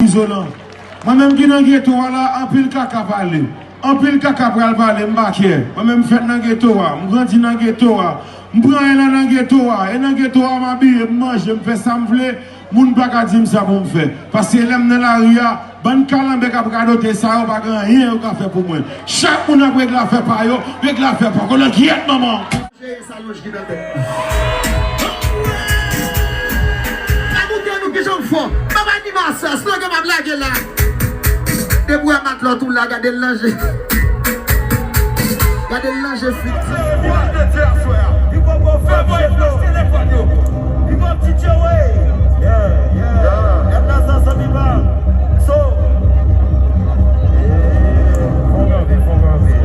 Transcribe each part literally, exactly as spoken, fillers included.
Izolan. Mwen menm ki nan geto a la, anpil kaka pale. Anpil kaka pral pale, m pa kè. Mwen menm m fèt nan geto a, m grandi nan geto a. M pran èl nan geto a. E nan geto a, m abiye, m manje, m fè sa m vle. Moun pa ka di m sa pou m fè. Paske lè m nan lari a, bann kalanbè k ap radote sa yo pa gen anyen yo ka fè pou mwen. Chak moun ap regle afè pa yo, regle afè pa yo. Konnen kyèt manman. Jere sa lonj ki nan tèt li. Akoute nou kijan m fò. Papa ni masas, non ke m ap lage la. Depi w wè matlòt ou la, gade l nan je. Gade l nan je fik. Li poko fè vye dlo. Li poko ti tchwe. Yeah, yeah. Gad la sa, sa pi pa. So. Fon kanpe, fon kanpe.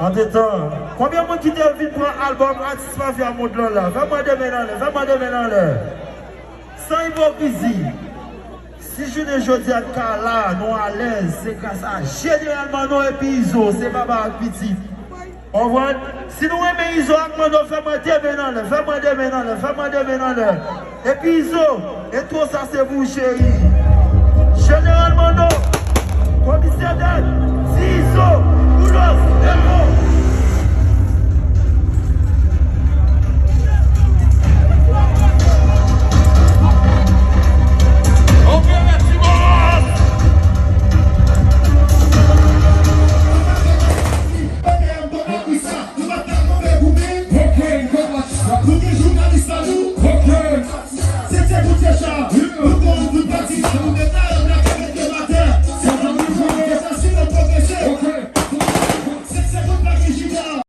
Antretan, konbyen moun ki te vin pran albòm Atis Mafya Mond lan la? Fè mwen de men anlè, fè mwen de men anlè. San ipokrizi. Si jounen jodi a n ka la, nou alèz, se gras a Jeneral Manno epi Izo, se papa ak pitit. Konprann? Si nou renmen Izo ak Manno, fè mwen de men anlè, fè mwen de men anlè, fè mwen de men anlè. Epi Izo, entwo sa se pou ou, cheri. Jeneral Manno, Komisè Dèd, Ti Izo, Boulos, Evo,